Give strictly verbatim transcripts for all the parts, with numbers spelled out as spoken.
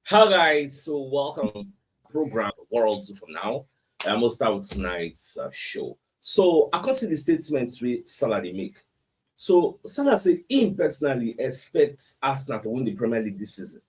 Hi guys, so welcome to the program World Two for now. I'm gonna start with tonight's uh, show. So I can see the statements we Salah dey make. So Salah said he personally expects Arsenal to win the Premier League this season.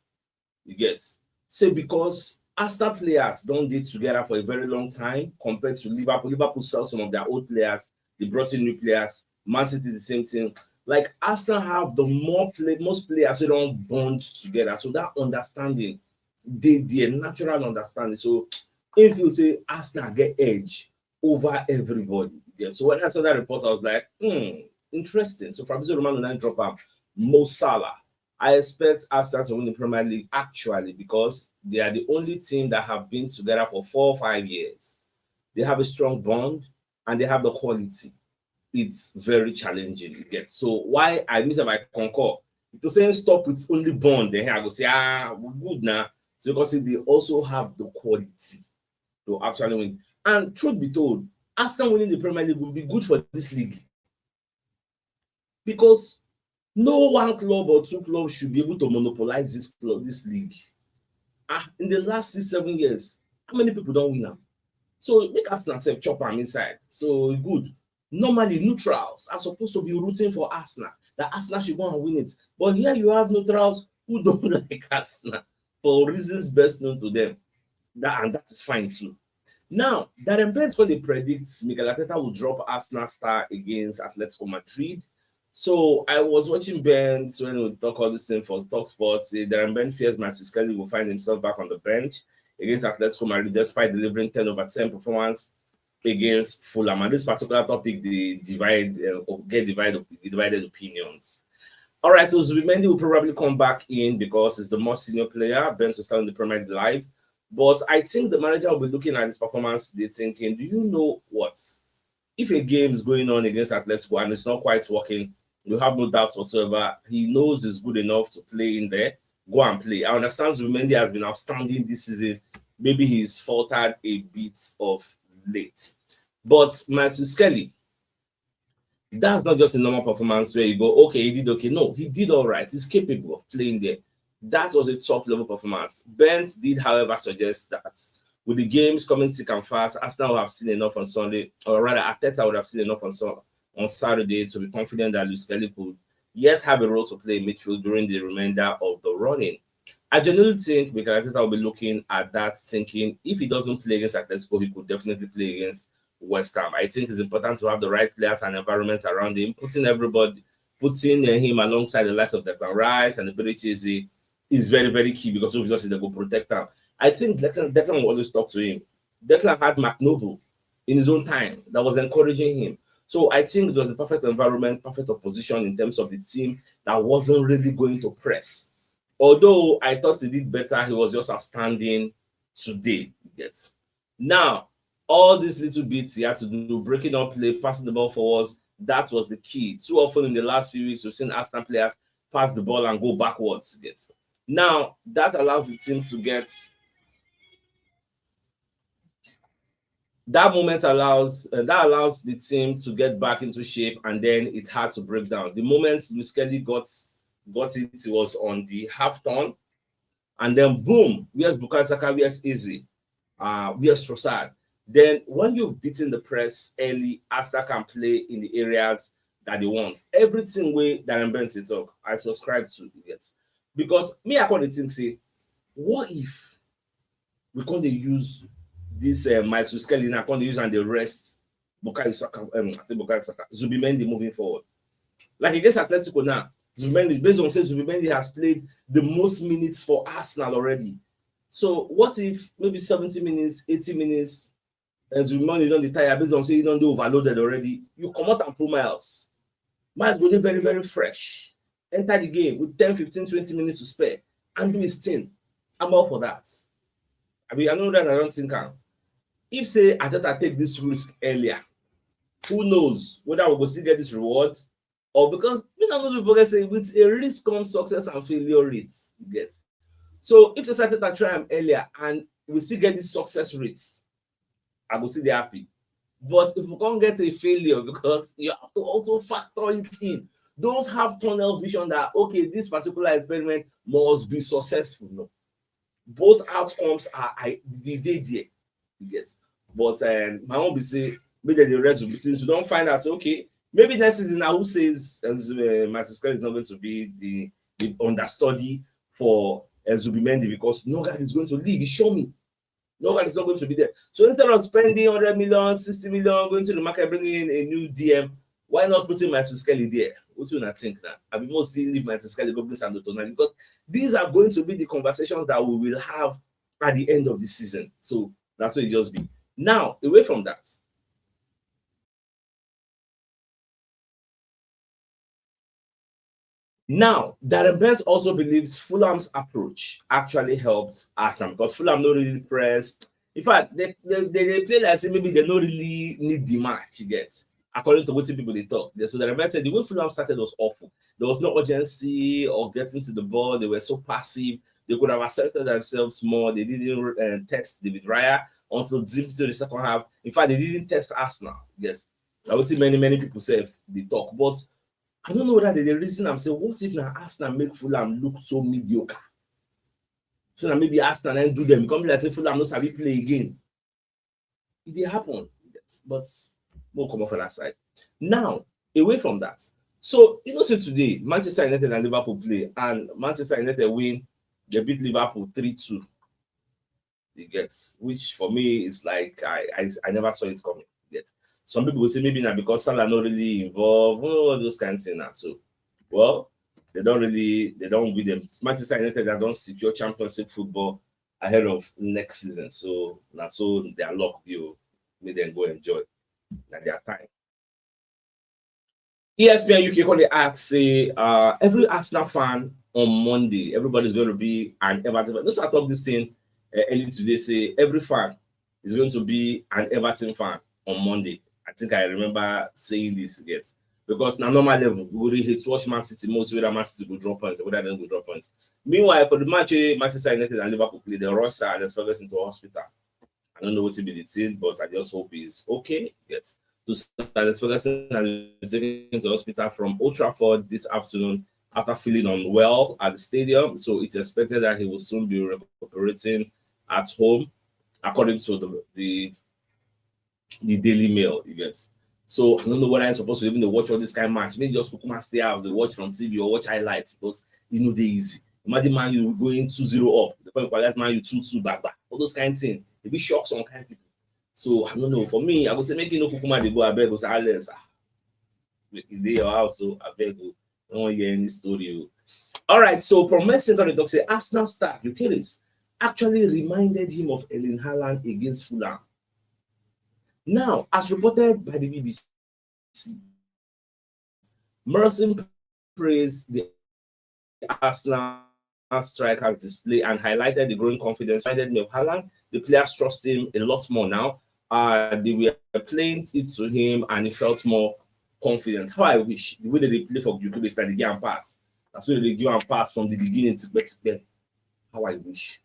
You get say because Arsenal players don't did together for a very long time compared to Liverpool. Liverpool sell some of their old players, they brought in new players. Man City the same thing. Like Arsenal have the more play most players who don't bond together. So that understanding, they their natural understanding. So if you say Arsenal get edge over everybody. Yeah. So when I saw that report, I was like, hmm, interesting. So Fabrizio Romano then drop up Mo Salah. I expect Arsenal to win the Premier League actually because they are the only team that have been together for four or five years. They have a strong bond and they have the quality. It's very challenging to get. So why I miss my concur to say stop with only bond, then I go say ah we good now. So because they also have the quality to actually win. And truth be told, Arsenal winning the Premier League will be good for this league because no one club or two clubs should be able to monopolize this club, this league. Ah, in the last six seven years, how many people don't win am? So make Arsenal sef chop am inside. So e good. Normally, neutrals are supposed to be rooting for Arsenal, that Arsenal should go and win it. But here you have neutrals who don't like Arsenal for reasons best known to them. That and that is fine too. Now, Darren Bent when they predict Mikel Arteta will drop Arsenal star against Atletico Madrid. So I was watching Bent when we talk all this thing for Talk Sports. Say Darren Bent fears Matthew Skelly will find himself back on the bench against Atletico Madrid despite delivering ten over ten performance against Fulham. And this particular topic, they divide uh, get divided divided opinions. All right, so Zubimendi will probably come back in because he's the most senior player. Bent will start in the Premier League live. But I think the manager will be looking at his performance today thinking, do you know what? If a game is going on against Atletico and it's not quite working, you have no doubts whatsoever. He knows he's good enough to play in there. Go and play. I understand Zubimendi has been outstanding this season. Maybe he's faltered a bit of late. But Matthew Skelly, that's not just a normal performance where you go, okay, he did okay. No, he did all right. He's capable of playing there. That was a top level performance. Bent did, however, suggest that with the games coming thick and fast, Arsenal would have seen enough on Sunday, or rather, Arteta would have seen enough on, on Saturday to be confident that Luis Kelly could yet have a role to play in midfield during the remainder of the running. I genuinely think Mikel Arteta will be looking at that, thinking if he doesn't play against Atletico, he could definitely play against West Ham. I think it's important to have the right players and environment around him, putting everybody, putting uh, him alongside the likes of Declan Rice and the Berichese is very, very key because obviously they go protect him. I think Declan, Declan will always talk to him. Declan had Mark Noble in his own time that was encouraging him. So I think it was the perfect environment, perfect opposition in terms of the team that wasn't really going to press. Although I thought he did better, he was just outstanding today. You get now all these little bits he had to do, breaking up play, passing the ball forwards. That was the key. Too often in the last few weeks, we've seen Arsenal players pass the ball and go backwards. You get now that allows the team to get that moment allows uh, that allows the team to get back into shape, and then it had to break down. The moment Luis Kelly got got it, it was on the half turn, and then boom, where's Bukayo Saka? Where's Eze? Uh, where's Trossard? Then when you've beaten the press early, Arsenal can play in the areas that they want. Everything way Darren Bent talk, I subscribe to it because me I call the thing say, what if we can't use this uh, Matthew Skelly now, can't use and the rest Bukayo Saka, um, I think Bukayo Saka, Zubimendi moving forward. Like against Atletico now, Zubimendi, based on say Zubimendi has played the most minutes for Arsenal already. So what if maybe seventy minutes, eighty minutes, and Zubimendi don't retire based on say he don't do overloaded already? You come out and pull Miles. Miles will be very, very fresh. Enter the game with ten, fifteen, twenty minutes to spare and do his thing. I'm all for that. I mean, I know that I don't think I'm. If say Arteta take this risk earlier, who knows whether we will still get this reward or because we don't forget say with a risk comes success and failure rates. You get so if say Arteta try am earlier and we still get this success rates, I go still dey happy. But if we can't get a failure, because you have to also factor it in. Don't have tunnel vision that okay, this particular experiment must be successful. No. Both outcomes are I the day there. You get. But um, my own be say, maybe the rest will be, since we don't find out, say, okay, maybe next season now, who says, uh, Marcus Kelly is not going to be the, the understudy for, uh, Zubimendi, because Nonga is going to leave. He show me Nonga is not going to be there. So instead of spending hundred million, sixty million, going to the market, bringing in a new D M, why not putting Marcus Kelly there? What do you think now? I mean, mostly leave Marcus Kelly, go bring Sandro Tonali, because these are going to be the conversations that we will have at the end of the season. So that's what it just be. Now, away from that, now, Darren Bent also believes Fulham's approach actually helped Arsenal, because Fulham no really press. In fact, they, they, they, they play like say maybe they no really need the match, you get, according to what people they talk. So Darren Bent said the way Fulham started was awful. There was no urgency or getting to the ball. They were so passive. They could have asserted themselves more. They didn't uh, test David Raya until deep into the second half. In fact, they didn't test Arsenal. Yes, I would say many, many people say they talk, but I don't know whether they, they reason and say, what if now Arsenal make Fulham look so mediocre? So now maybe Arsenal and do them. Come like say Fulham no sabi play again. It dey happen, but more come off on that side. Now, away from that, so you know, say today Manchester United and Liverpool play, and Manchester United win. They beat Liverpool three two. You get, which for me is like I I, I never saw it coming. You get, some people will say maybe now because Salah not really involved, all those kind of things now. So, well, they don't really they don't win them. Manchester United that don't secure Champions League football ahead of next season. So now so their luck you make them go enjoy now their time. E S P N U K call the ask say uh, every Arsenal fan on Monday, everybody's going to be an Everton fan. Just I talk this thing uh, early today. Say every fan is going to be an Everton fan on Monday. I think I remember saying this, yes, because now normal level we really hate watch Man City most whether Man City go drop points or whether they go drop points. Meanwhile, for the match, eh, Manchester United and Liverpool play, the rush Sir Alex Ferguson to hospital. I don't know what to be the thing, but I just hope he's okay. Yes. So Sir Alex Ferguson has been taken to hospital from Old Trafford this afternoon after feeling unwell at the stadium. So it's expected that he will soon be recuperating at home, according to the the, the Daily Mail. You get. So I don't know whether I'm supposed to even watch all this kind of match. Maybe just Kukuma stay out, they watch from T V or watch highlights because you know they easy. Imagine Man U going two zero up. The point that Man U two two back back. All those kind of things. It be shock some kind of people. So I don't know. For me, I would say make you know Kukuma they go. I beg, go say Alex. Ah, make it dey your house, so I beg you. I don't want to hear any story. Oh. All right. So from Messi, gonna talk say Arsenal star Gyökeres actually reminded him of Erling Haaland against Fulham. Now, as reported by the B B C, Morrison praised the Arsenal striker's display and highlighted the growing confidence. Reminded me of Haaland. The players trust him a lot more now. Uh, they were playing it to him, and he felt more confident. How I wish the way that they play for Gyökeres that they give and pass. That's why they give and pass from the beginning to back to back. How I wish.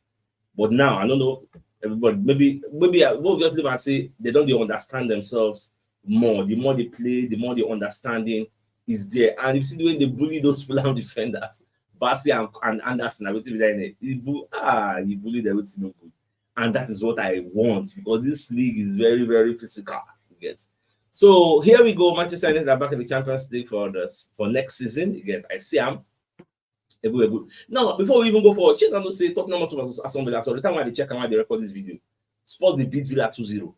But now I don't know. Everybody, maybe maybe I will just leave and say they don't they understand themselves more. The more they play, the more the understanding is there. And you see the way they bully those Fulham defenders, Bassey and, and Anderson, I will be there. You bu- ah, you bully them with no good. And that is what I want because this league is very, very physical. You get. So here we go. Manchester United are back in the Champions League for this for next season. You get. I see them everywhere good. Now, before we even go forward, shey una know say Tottenham Hotspur versus Aston Villa. So the time I dey check am, I dey record this video. Spurs dey beat Villa two zero.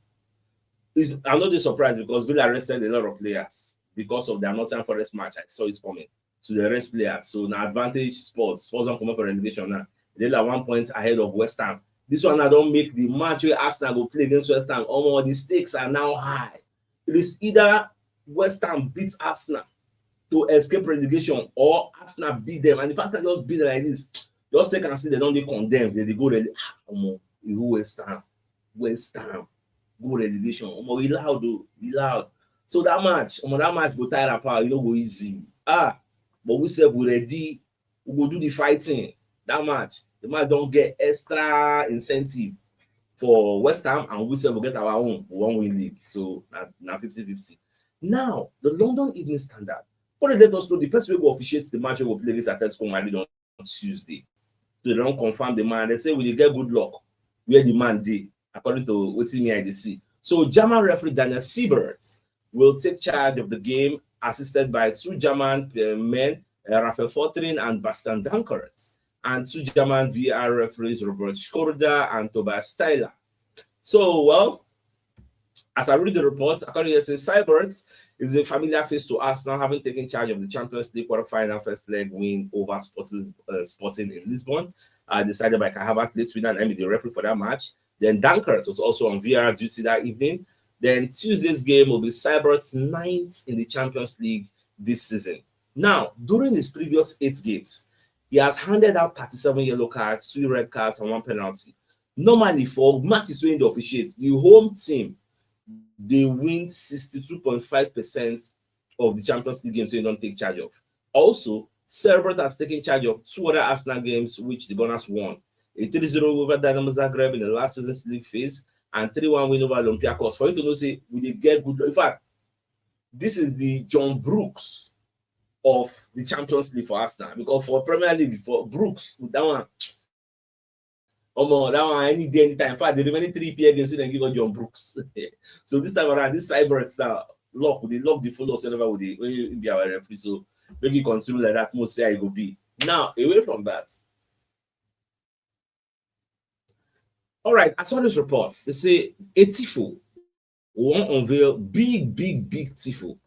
Is I no dey surprised because Villa rested a lot of players because of their Nottingham Forest match. I saw it coming. So they rest players. So na advantage Spurs. Spurs don comot for relegation now. They like one point ahead of West Ham. This one now don make the match wey Arsenal go play against West Ham. Omo, the stakes are now high. It is either West Ham beat Arsenal to escape relegation or Arsenal beat them. And if Arsenal just beat them like this, just take and see they don't dey condemned. They dey go rele- ah, omo, e go West Ham, West Ham, go relegation. Omo, e loud o, e loud. So that match, omo, that match go tire power. E no go easy. Ah, but we sef we ready. We go do the fighting. That match, the match don't get extra incentive for West Ham, and we sef will get our own one win league. So na, na fifty fifty. Now, the London Evening Standard. What they let us know the person who officiates the match will play against Atletico Madrid on Tuesday. So they don confirm the man. They say we dey get good luck where the man dey, according to wetin me I dey see. So German referee Daniel Siebert will take charge of the game, assisted by two German uh, men, uh, Rafael Fortrin and Bastian Dankert, and two German V R referees, Robert Schorda and Tobias Steiler. So, well, as I read the report, according to Seibert, is a familiar face to Arsenal, having taken charge of the Champions League quarterfinal first leg win over Sporting, uh, Sporting in Lisbon, uh, decided by Kai Havertz, late winner and Emmy, the referee for that match. Then Dankert was also on V R duty that evening. Then Tuesday's game will be Seibert's ninth in the Champions League this season. Now, during his previous eight games, he has handed out thirty-seven yellow cards, two red cards, and one penalty. Normally, for matches wey dey officiate, the home team dey win sixty-two point five percent of the Champions League games wey e don take charge of. Also, Serbert has taken charge of two other Arsenal games which the Gunners won. A three zero over Dynamo Zagreb in the last season's league phase and three one win over Olympiacos. For you to know, say we dey get good. In fact, this is the John Brooks of the Champions League for Arsenal, because for Premier League, for Brooks, that one, omo, that one, any day, anytime. In fact, the remaining three P L games, they give us John Brooks. So this time around, this Cyber now lock, they lock the full loss whenever we dey, when you be our referee. So make it continue like that. Most say I go be now away from that. All right, I saw this report. They say a tifo wan unveil big, big, big tifo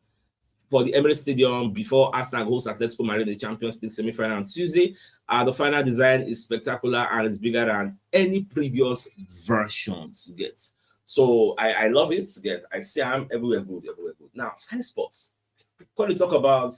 for the Emirates Stadium before Arsenal host Atletico Madrid in the Champions League semi-final on Tuesday. Uh, the final design is spectacular and is bigger than any previous versions yet. So I, I love it. Yet I see I'm everywhere good, everywhere good. Now, Sky Sports, can we talk about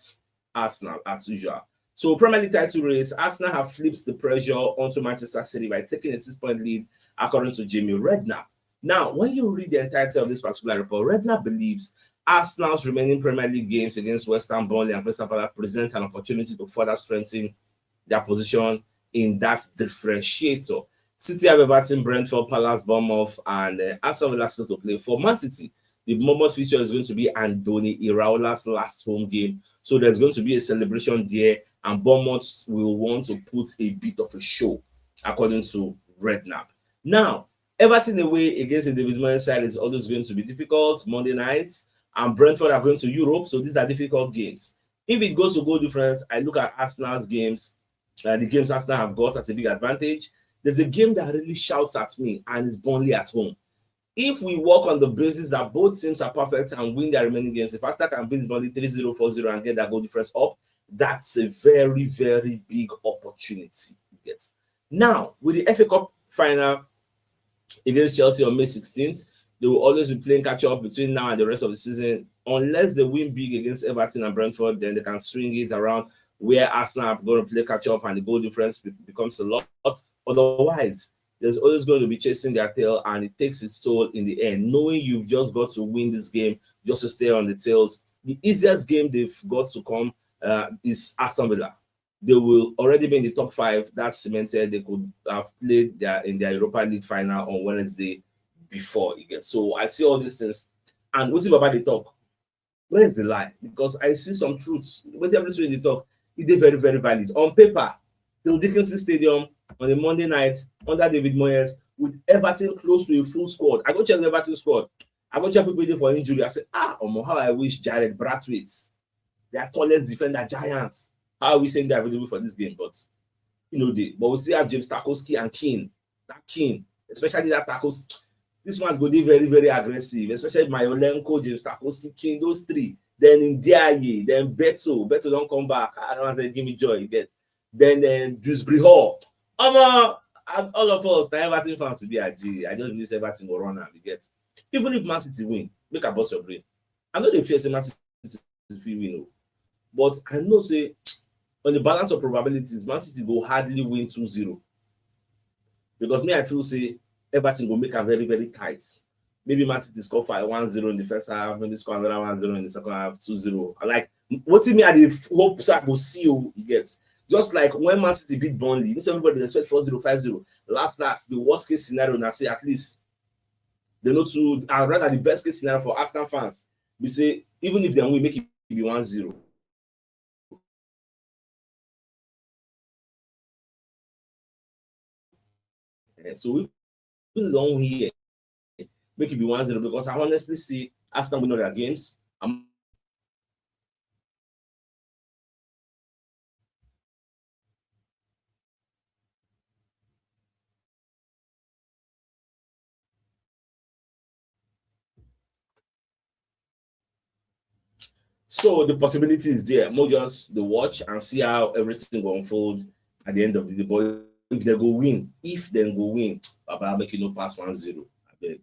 Arsenal as usual? So Premier League title race, Arsenal have flipped the pressure onto Manchester City by taking a six-point lead, according to Jamie Redknapp. Now, when you read the entirety of this particular report, Redknapp believes Arsenal's remaining Premier League games against West Ham, Burnley, and Crystal Palace presents an opportunity to further strengthen their position in that differentiator. City have Everton, Brentford, Palace, Bournemouth, and uh, Aston Villa still to play. For Man City, the Bournemouth fixture is going to be Andoni Iraola's last home game. So there's going to be a celebration there, and Bournemouth will want to put a bit of a show, according to Redknapp. Now, Everton away against the David Moyes side is always going to be difficult. Monday night, and Brentford are going to Europe, so these are difficult games. If it goes to goal difference, I look at Arsenal's games, uh, the games Arsenal have got as a big advantage. There's a game that really shouts at me, and it's Burnley at home. If we work on the basis that both teams are perfect and win their remaining games, if Arsenal can beat Burnley three zero, four zero, and get that goal difference up, that's a very, very big opportunity you get. Now, with the F A Cup final against Chelsea on May sixteenth, they will always be playing catch up between now and the rest of the season, unless they win big against Everton and Brentford. Then they can swing it around where Arsenal are going to play catch up and the goal difference be- becomes a lot. Otherwise, there's always going to be chasing their tail, and it takes its toll in the end. Knowing you've just got to win this game just to stay on the tails. The easiest game they've got to come uh, is Aston Villa. They will already be in the top five. That's cemented. They could have played their in their Europa League final on Wednesday before again. So I see all these things. And what's about the talk? Where is the lie? Because I see some truths. What everything they talk, it is very, very valid. On paper, Phil Dickinson Stadium on a Monday night under David Moyes with Everton close to a full squad. I go check the Everton squad. I go check people for injury. I say, ah, omo, how I wish Jared Brathwaite, their tallest defender, giant. How are we saying they're available for this game? But you know, they but we still have James Tarkowski and Keane. That Keane, especially that Tarkowski. This one go be very, very aggressive, especially Myolenko, James Tarkowski, Keane, those three. Then Ndiaye, then Beto. Beto don't come back. I don't want to give me joy, you get. Then uh, Dewsbury Hall. Um, uh, all of us, the Everton fans to be at G. I just believe Everton will run and we get. Even if Man City win, make a boss your brain. I know they fear say Man City fit win o. But I know say on the balance of probabilities, Man City go hardly win two zero. Because me, I feel say Everton go make am very, very tight. Maybe Man City score five one zero in the first half, maybe score another one zero in the second half, two zero. I like what me I dey hope say I go see you get. Just like when Man City beat Burnley, you know, everybody dey expect four zero, five zero. Last last, the worst case scenario na say at least they no too, and rather the best case scenario for Arsenal fans be say even if they win, make it be one zero. So we don't here make it be one zero, because I honestly see Arsenal win all their games. I'm So the possibility is there. Mo just the watch and see how everything go unfold at the end of the day. But if they go win, if they go win, Baba, make it no pass one zero, I beg.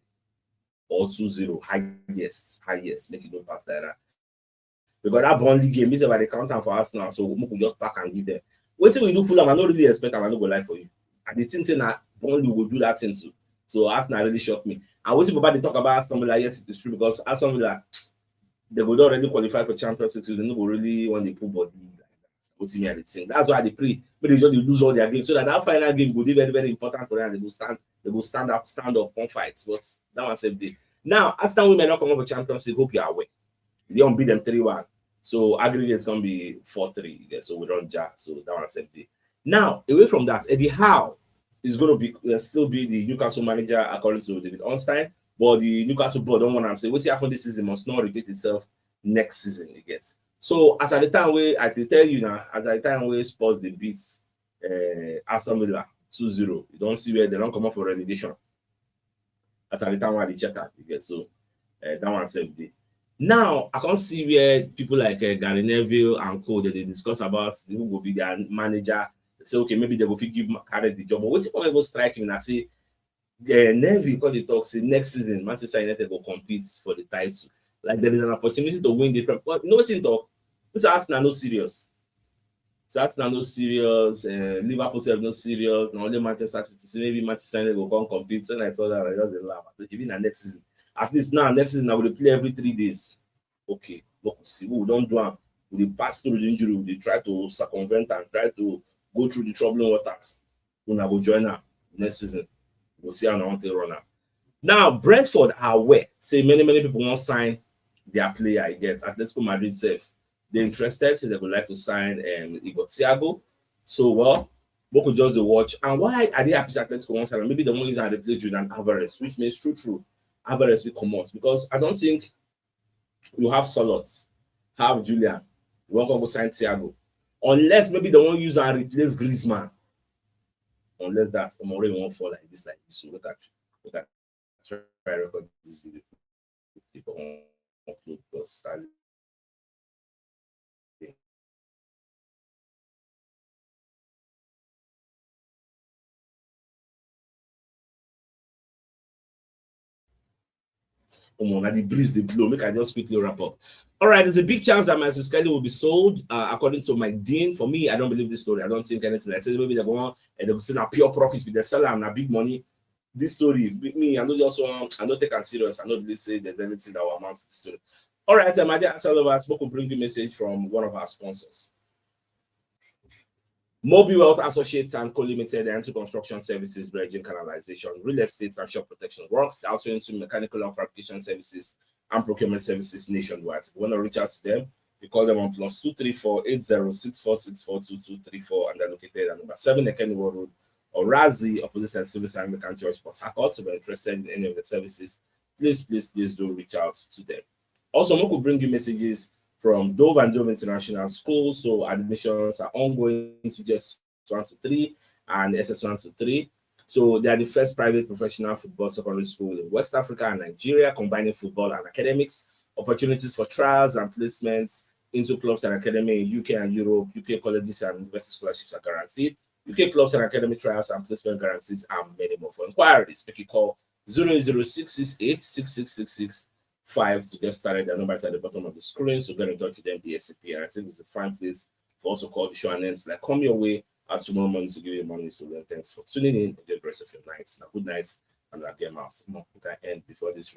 Or two zero, highest, highest, make it no pass like that. Because that Burnley game, this is about the counter for us now, so we could just pack and give them. Wetin we do Fulham, I no really expect am, I no go lie for you. I dey think say na Burnley go do that thing too. So Arsenal really shock me. And wetin Baba dey talk about Aston Villa, yes, it's true, because Aston Villa, they go don already qualify for Champions League, so they no go really want to put body like that. Wetin me I dey think. That's why I dey pray make they just dey lose all their games, so that that final game go dey very, very important for them. They go stand, they go stand up, stand up, come fight. But that one sef dey. Now, Arsenal women don comot for Champions League. Hope you are aware. Lyon beat them three one. So aggregate is gonna be four three. Yeah, so we don ja. So that one sef dey. Now, away from that, Eddie Howe is gonna be, uh, still be the Newcastle manager according to David Ornstein. But the Newcastle board don want am say wetin happen this season must not repeat itself next season again. So as at the time wey I dey tell you now, as at the time wey Spurs dey beat, uh, Aston Villa two zero, you don see where they don comot for relegation. As at the time wey I dey check am, you get, so, uh, that one sef dey. Now I come see where people like, uh, Gary Neville and co, they dey discuss about who go be their manager. They say, okay, maybe they go fit give Ma-, Carrick the job. But wetin come even strike me na say, uh, Neville come dey talk say next season Manchester United go compete for the title. Like, there is an opportunity to win the Prem. But you know wetin he talk? This Arsenal no serious. So Arsenal no serious. Uh, Liverpool sef no serious. Na only Manchester City. So maybe Manchester United go come compete. When I saw that, I just dey laugh. I say, "Shebi na next season. At least now, next season, I go dey play every three days." Okay, look, we see, we don do am. We dey pass through the injury. We dey try to circumvent and try to go through the troubling waters. Una go join am next season. We'll see how una wan take run am. Now, Brentford are aware say many, many people wan sign their player. You get, Atletico Madrid sef dey interested, say they would like to sign, um, Igor Thiago. So, well, we could just dey watch. And why I dey happy say Atletico wan sign am? Maybe they wan use am replace Julian Alvarez, which means true, true, Alvarez will comot, because I don't think you have Sørloth, have Julian, you wan come go sign Thiago, unless maybe they wan use am replace Griezmann. Unless that Omore wan fall like this, like this. So look at, look at, try record this video. People wan upload plus Sterling. Omo, na the breeze dey blow. Make I just quickly wrap up. All right, there's a big chance that Maestro Skelly will be sold, uh, according to Mike Dean. For me, I don't believe this story. I don't think anything. I say maybe they go on and they go say na pure profit if they sell am, na big money. This story, with me, I no just want, I no take am serious. I no believe say there's anything that will amount to the story. All right, my dear Arsenal lovers, we could bring you message from one of our sponsors. Mobi Wealth Associates and Co Limited, and construction services, dredging, canalization, real estate, and shop protection works. They're also into mechanical and fabrication services and procurement services nationwide. If you want to reach out to them, you call them on plus two three four eight zero six four six four two two three four, and they're located at number seven Ekeniwo Road, Orazi, opposite Saint Stephen's Anglican Church, Port Harcourt. If you're interested in any of the services, please, please, please do reach out to them. Also, we could bring you messages from Dove and Dove International School. So admissions are ongoing to just one to three and S S one to three. So they are the first private professional football secondary school in West Africa and Nigeria, combining football and academics, opportunities for trials and placements into clubs and academy in U K and Europe, U K colleges and university scholarships are guaranteed, U K clubs and academy trials and placement guarantees, and many more. For inquiries, make a call zero eight zero six six eight six six six six five to get started. Their number is at the bottom of the screen, so get in touch with them ASAP. And I think it's a fine place for us to call the show and ends like come your way at tomorrow morning to give you morning. So then thanks for tuning in. Enjoy the rest of your night. Now, good night, and I'll get out. Come on, we can end before this.